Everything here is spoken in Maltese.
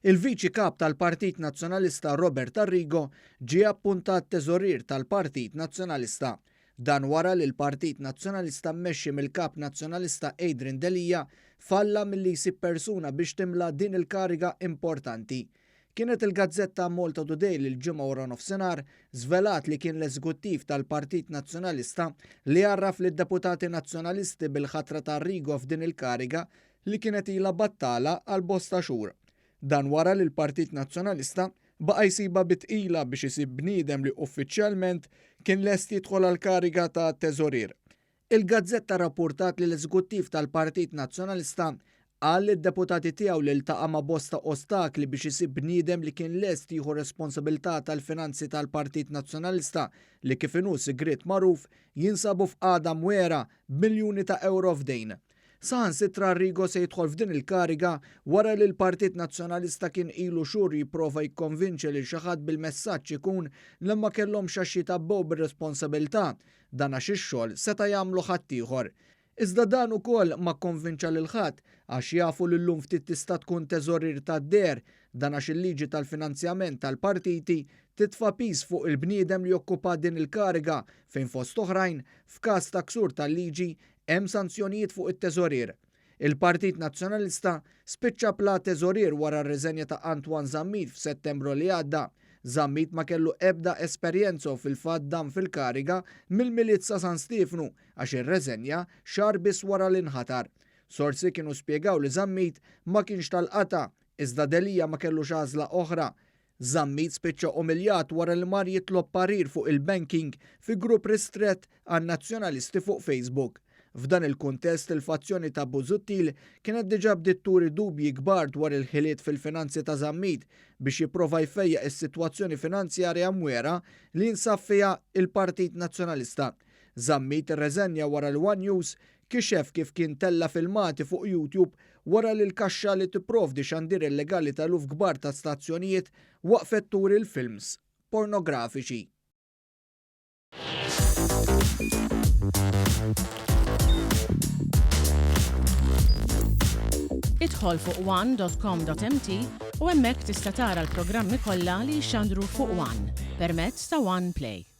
Il-Viċi Kap tal-Partit Nazzjonalista Robert Arrigo ġie appuntat Teżorier tal-Partit Nazzjonalista. Dan wara li l-Partit Nazzjonalista mmexxi mill-Kap Nazzjonalista Adrian Delia falla milli jsib persuna biex timla din il-kariga importanti. Kienet il-gazzetta Malta Today li l-Ġimgħa waranofsinhar żvelat li kien l-Eżekuttiv tal-Partit Nazzjonalista li għarraf lid-deputati Nazzjonalisti bil-ħatra ta' Arrigo f'din il-kariga li kienet ilha battala għal bosta xhur. Dan wara li l-Partit Nazzjonalista baqa' jsibha bi tqila biex isib bniedem li uffiċjalment kien lest jidħol għall-kariga ta' Teżorier. Il-gazzetta rrappurtat li l-Eżekuttiv tal-Partit Nazzjonalista qal lid-deputati tiegħu li ltaqa' ma' bosta ostakli biex isib bniedem li kien lest jieħu responsabilità tal-finanzi tal-Partit Nazzjonalista li kif inhu sigriet magħruf jinsabu f'qagħda mwegħra b'miljuni ta' ewro f'dejn. Saħansitra Arrigo se jidħol f'din il-kariga wara li l-Partit Nazzjonalista kien ilu xhur jipprova jikkonvinċi lil xi ħadd bil-messaġġ ikun li ma kellhomx għax jitgħabbew bir-responsabilità, dan għax ix-xogħol seta' jagħmlu ħaddieħor. Iżda dan ukoll ma kkonvinċa lil ħadd għax jafu li llum ftit tista' tkun teżorier tad-deher, dan għax il-liġi tal-finanzjament tal-partiti titfa' piż fuq il-bniedem li jokkupa din il-kariga fejn fost oħrajn, f'każ ta' ksur tal-liġi, Hemm sanzjonijiet fuq it-teżorier. Il-Partit Nazzjonalista spiċċa bla teżorier wara r-riżenja ta' Antoine Zammit f'Settembru li għadda. Zammit ma kellu ebda esperjenza u fil-fatt dam fil-kariga mill-Milied sa San Stiefnu għax irreżenja xahar biss wara li nħatar. Sorsi kienu spjegaw li Zammit ma kienx tal-qatgħa, iżda Delia ma kellux għażla oħra. Zammit spiċċa umiljat wara li mar jitlob parir fuq il-banking fi grupp ristrett għan-Nazzjonalisti fuq Facebook. F'dan il-kuntest il-fazzjoni ta' Busuttil kienet diġà bdiet turi dubji kbar dwar il-ħiliet fil-finanzi ta' Zammit biex jipprova jfejjaq is-sitwazzjoni finanzjarja mwiegħra li jinsab fiha il-Partit Nazzjonalista. Zammit irreżenja wara li one News kixef kif kien tella' filmati fuq YouTube wara li l-kaxxa li tipprovdi xandir illegali ta' eluf kbar ta' stazzjonijiet waqfet turi l-films pornografiċi. Idħol fuq one.com.mt u hemmhekk tista' tara l-programmi kollha li jixxandru fuq One permezz ta' One Play.